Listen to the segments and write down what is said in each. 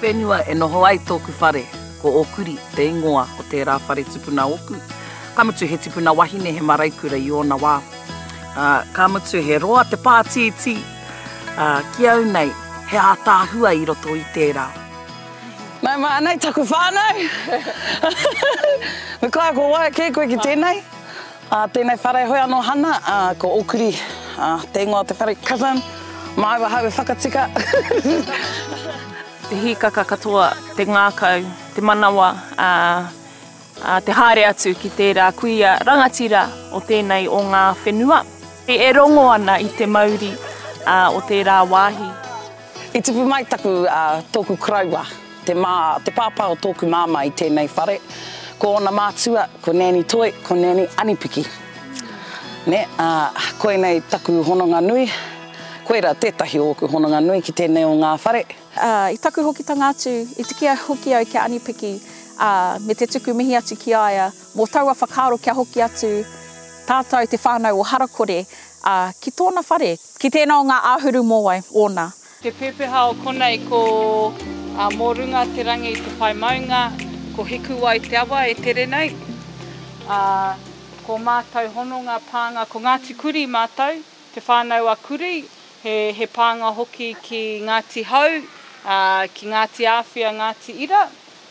whenua e noho ai tōku whare, ko Ōkuri te ingoa o tērā whare tupuna ōku. Ka mutu he tipuna wahine he maraikura i ōna wā. Ā, ka mutu he roa te pātītī, ā, ki au nei, he ātaahua i roto i tērā. Nau mai, anei taku whānau. Mikaia, kua waia kē koe ki tēnei? Ā, tēnei whare hoi anō Hana, ā, ko Ōkuri, ā, te ingoa o te whare, cousin, māu ahau e whakatika. Te hīkaka katoa, te ngākau, te manawa, ā, ā, te haere atu ki tērā kuia rangatira o tēnei o ngā whenua. E rongo ana i te mauri, ā, o tērā wāhi. I tupu mai taku, ā, tōku koroua, te mā, te pāpā o tōku māmā i tēnei whare. Ko ōna mātua, ko Nanny Toi, ko Nanny Anipiki. Nē, ā, koinei taku hononga nui, koirā tētahi o ōku hononga nui ki tēnei o ngā whare. Ā, i taku hokitanga atu, i tiki hoki au ki a Anipiki, ā, me te tuku mihi atu ki a ia, mō taua whakaaro kia hoki atu tātou te whānau o Harakore, ā, ki tōna whare. Ki tēnā o ngā āhuru mōwai ōna. Te pepeha o konei ko Mō runga te rangi te pae maunga, ko Hikuwai te awa e tere nei. Ā, ko mātou hononga pānga, ko Ngāti Kuri mātou, Te Whānau a Kuri, he, he pānga hoki ki Ngāti Hau, ā, ki Ngāti Āwhia, Ngāti Ira.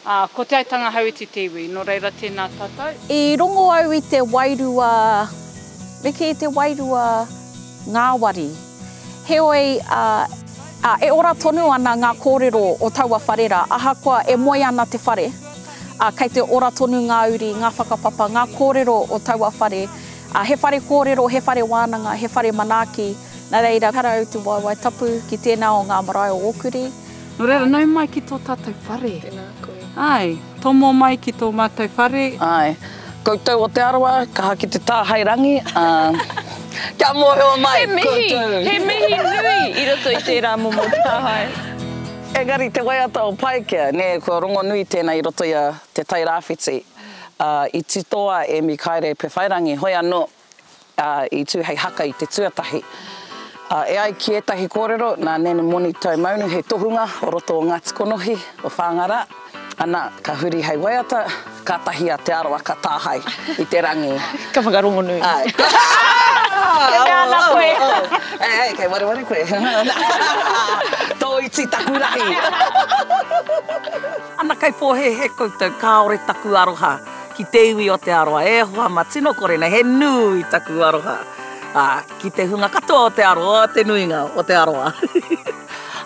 Ā, ko Te Aitanga Hauiti te iwi, nō reira tēnā tātou. I rongo au i te wairua, me kī te wairua ngāwari. Heoi, ā, ā, e ora tonu ana ngā kōrero o taua whare rā, ahakoa e moe ana te whare, ā, kei te ora tonu ngā uri, ngā whakapapa, ngā kōrero o taua whare. Ā, he whare kōrero, he whare wānanga, he whare manaaki, nā reira, ehara au te waewae tapu ki tēnā o ngā marae o Ōkuri. Nō reira, nau mai ki tō tātou whare. Tēnā koe. Āe, tomo mai ki tō mātou whare. Āe. Koutou o Te Arawa, kaha ki te tāhae rangi, ā, kia mōhio mai He mihi, koutou. he mihi nui i roto i tērā momo tāhae. Engari te waiata o Paikea, nē, kua rongonui tēnā i roto i a Te Tai Rāwhiti, ā, i titoa e Mikaere Pewhairangi, hoi anō, ā, i tū hei haka i te tuatahi. Ā, e ai ki ētahi kōrero, nā Nene Moni Taumaunu he tohunga o roto o Ngāti Konohi, o Whāngārā, ana, ka huri hei waiata, kātahi a Te Arawa ka tāhae i te rangi. Ka whakarongonui. Āe. E mea ana koe. Hei, hei, kei wareware koe. Tō iti taku rahi. Ana kei pōhēhē koutou kāore taku aroha Ki te iwi o Te Arawa, e hoa ma, tino kore nei, he nui taku aroha, ā, ki te hunga katoa o Te Arawa, te nuinga o Te Arawa.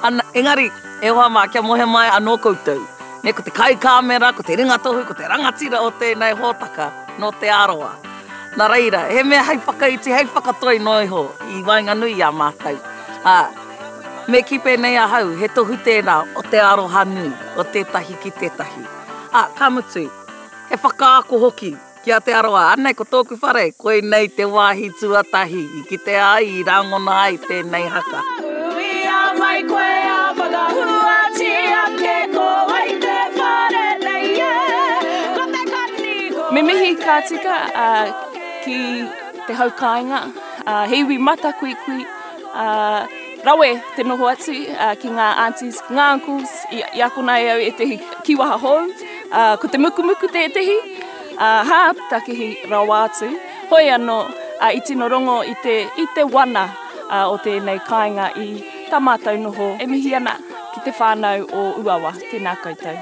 Ana, engari, e hoa mā, kia mohe mai anō koutou, nē, ko te kaikāmera, ko te ringatohu, ko te rangatira o tēnei hōtaka, nō Te Arawa. Nā reira, he mea hei whakaiti, hei whakatoi noa iho i waenganui i a mātou. Ā, me kī pēnei ahau, he tohu tēnā o te aroha nui o tētahi ki tētahi. Ā, ka mutu, He whakaako hoki ki a Te Arawa, anei ko tōku whare, koinei te wāhi tuatahi i kitea ai, i rangona ai tēnei haka. Uia mai koe a whakahuatia ake ko wai te whare nei e, ko te kani ko Me mihi ka tika ki te hau kāinga, he iwi matakuikui, Rawe te noho atu ki ngā aunties, ngā uncles i akona e au ētehi kīwaha hou, ko te mukumuku tētehi, hā, takihi rawa atu. Hoi anō, i tino rongo i te, i te wana o tēnei kāinga i tā mātou noho. E mihi ana ki te whānau o Uawa, tēnā koutou.